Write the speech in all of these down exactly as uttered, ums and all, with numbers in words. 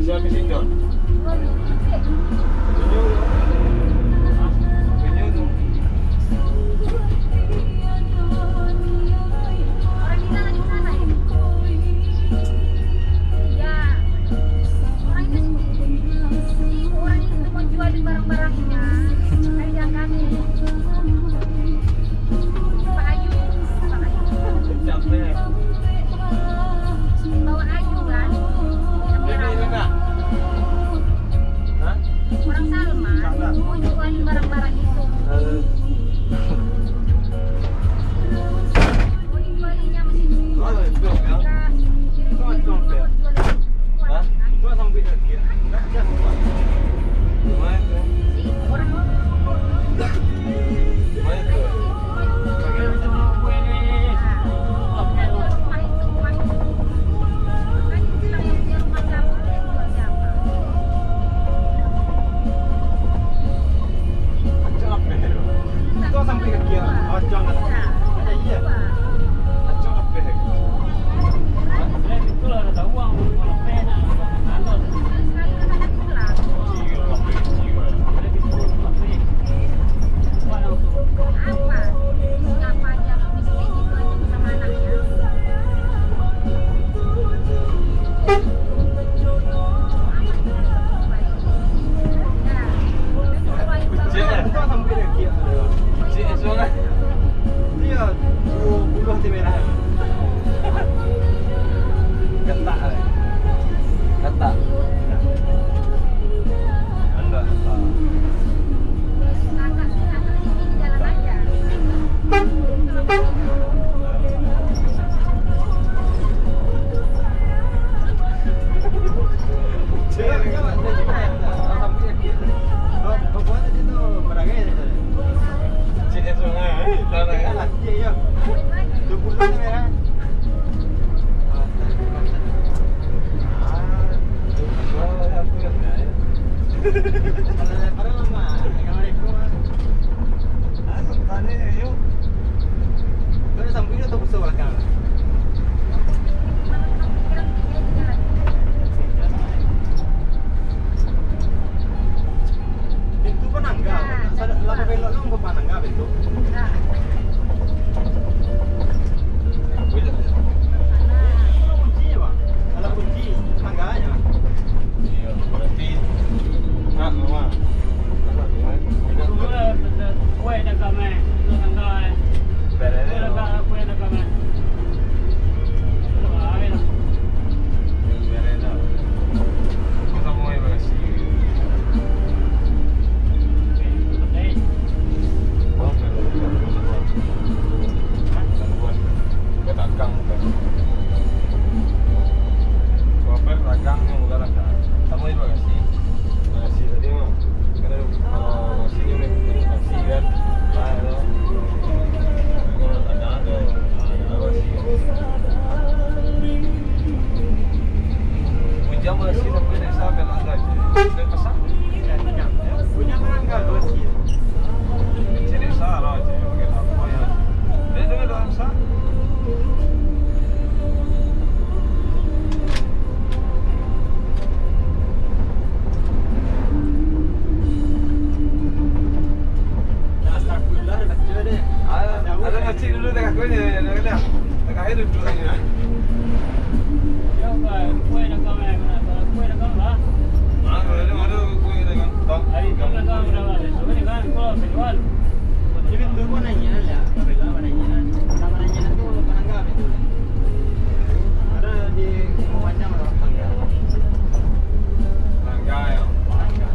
Siapa sih, Don? Tunjuk tu. Tunjuk tu. Orang kita lagi sana, ya? Iya. Orang itu, orang itu mau jualin barang-barangnya. Kayak kami. Pak Ayu. Pak Ayu. Capek. Bawa Ayu kan? Ini, ini, Kak. Hah? Orang Salman. Salman. Mau jualin barang-barang itu. Eh. Mau dijualinnya masih. Oh, itu, ya. Kak, itu, itu, itu, jualin. Hah? Itu sampai lagi, ya. Enggak, enggak, enggak. Gimana itu? Si orang. Gimana itu? Acok ape tu? Itu sampai ka kia. Acok ape? Ada iya. Acok ape? Itulah ada tahu uang. Cik, eh. Cik, eh, suara. Iya, dua puluh hati merah. Ketak, eh. Ketak. Anda ketak. Pintu panangga, salah, lah belok lo, pintu panangga pintu. Salah kunci, Bang. Salah kunci, tangga aja. Iya, berarti. Nah, mama. Salah, mama. Kue dah kami, itu tangga, eh. Berarti. Kue dah kami. Ada nasi dulu, tengah kuenya, tengah kuenya. Tengah air duduk aja. Ah, kalau ada, ada kue dengan tong. Hari itu kan kau udah ada. Ini kan kau penjual. Jadi, turun naiknya, ya. Kalau naiknya, kalau naiknya tu, panangga pintu. Ada di Muanya, Bro. Panangga. Panangga, ya. Panangga.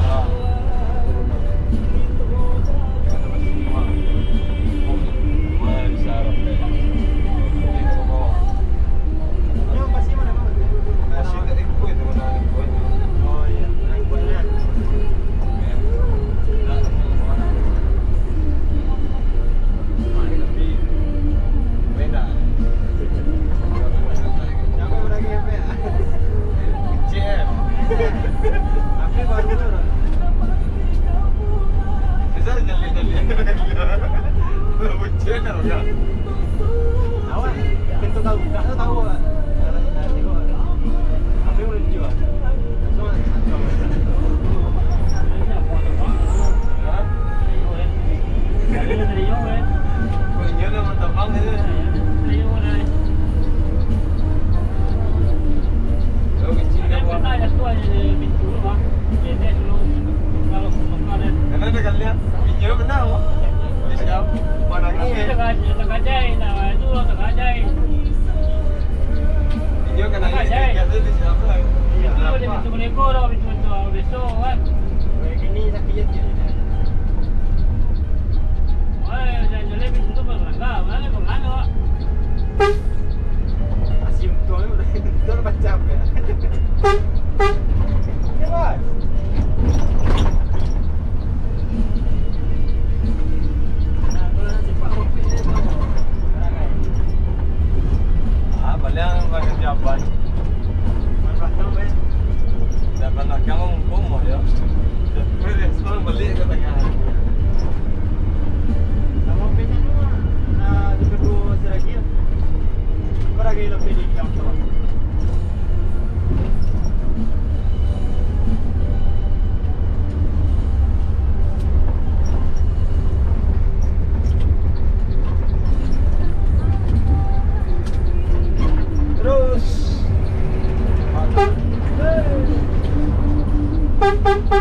Ah. Gimana, Mas? Wah. Wah, bisa, Bro. Ini ke bawah. Ini lokasi mana, Bang? Lokasi dari Kuwait, mana Kuwait. Oh, iya. Nah, Kuwait, ya. Awak pintu tahu, tak tahu, tahu. Assalamualaikum, dah habis contoh besok kan. Kini sakit je. Wah, jalan-jalan habis tu berangkat. Mana berangkat? Asyik untung tu, untung macam ya. Ya, Bos. Ah, baliak pakai jaban. Jaban belakang kong komo yo. Respon baliak ka tangah.